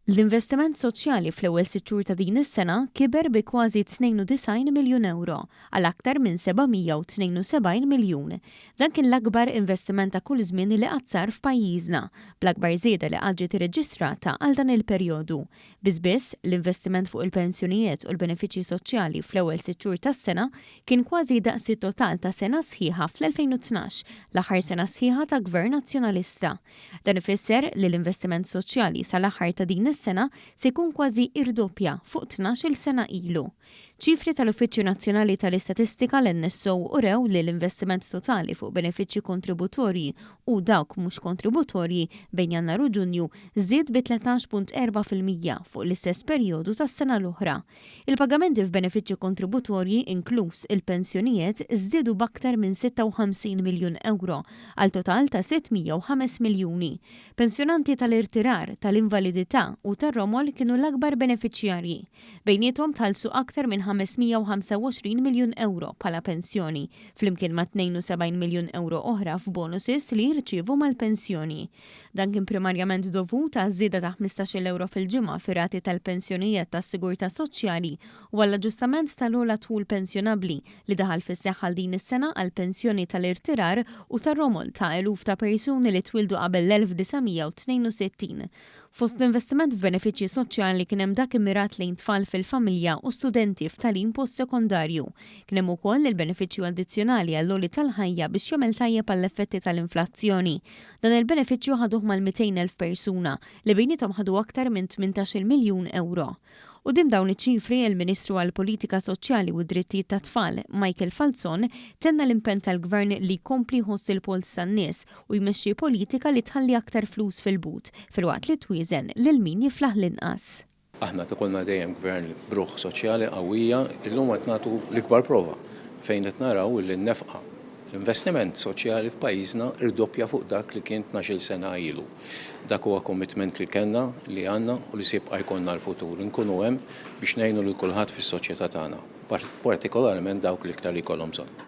L-investiment soċjali fl-ewwel sitt xhur ta' din is-sena kiber bi kważi 92 miljun ewro għal aktar minn 772 miljun. Dan kien l-akbar investiment ta' kull żmien li qatt sar f'pajjiżna, bl-akbar żieda li qatt ġiet irreġistrata għal dan il-perjodu. Biss biss, l-investiment fuq il-pensjonijiet u l-benefiċċji soċjali fl-ewwel sitt xhur tas-sena kien kważi daqs it-total ta' sena sħiħa fl-2012, l-aħħar sena sħiħa ta' Gvern Nazzjonalista. Dan ifisser li l-investiment soċjali sal-aħħar ta' din is-sena se jkun kważi irdoppja fuq 12-il sena ilu. Ċifri tal-Uffiċċju Nazzjonali tal-Istatistika, l-NSO, urew li l-investiment totali fuq benefiċċji kontributorji u dawk mhux kontributorji bejn Jannar u Ġunju żdied bi 13.4% fuq l-istess perjodu tas-sena l-oħra. Il-pagamenti f'benefiċċji kontributorji, inkluż il-pensjonijiet, żdiedu b'aktar minn 56 miljun ewro, għal total ta' 605 miljuni. Pensjonanti tal-irtirar, tal-invalidità u tar-romol kienu l-akbar benefiċjarji. Bejniethom tħallsu aktar minn 525 miljun ewro bħala pensjoni, flimkien ma' 72 miljun ewro oħra f'bonuses li jirċievu mal-pensjoni. Dan kien primarjament dovut għaż-żieda ta' 15-il ewro fil-ġimgħa fir-rati tal-pensjonijiet tas-sigurtà soċjali u għall-aġġustament tal-ogħla dħul pensjonabbli li daħal fis-seħħ għal din is-sena għall-pensjoni tal-irtirar u tar-romol ta' eluf ta' persuni li twieldu qabel l-1962. Fost l-investiment f'benefiċċji soċjali kien hemm dak immirat lejn tfal fil-familja u studenti f'tagħlim postsekondarju. Kien hemm ukoll il-benefiċċju addizzjonali għall-għoli tal-ħajja biex jagħmel tajjeb għall-effetti tal-inflazzjoni. Dan il-benefiċċju ħaduh mal-200,000 persuna, li bejniethom ħadu aktar minn 18-il miljun ewro. Quddiem dawn iċ-ċifri, il-Ministru għall-Politika Soċjali u d-Drittijiet tat-Tfal, Michael Falzon, tenna l-impenn tal-Gvern li jkompli jħoss il-polz tan-nies u jmexxi politika li tħalli aktar flus fil-but, filwaqt li twieżen lil min jiflaħ l-inqas. Aħna qed ikollna dejjem Gvern b'ruħ soċjali qawwija, illum qed nagħtu l-ikbar prova fejn qed naraw li n-nefqa, l-investiment soċjali f'pajjiżna rdoppja fuq dak li kien 12-il sena ilu. Dak huwa commitment li kellna, li għandna u li se jibqa' jkollna għall-futur. Inkunu hemm biex ngħinu lil kulħadd fis-soċjetà tagħna, partikolarment dawk l-iktar li jkollhom bżonn.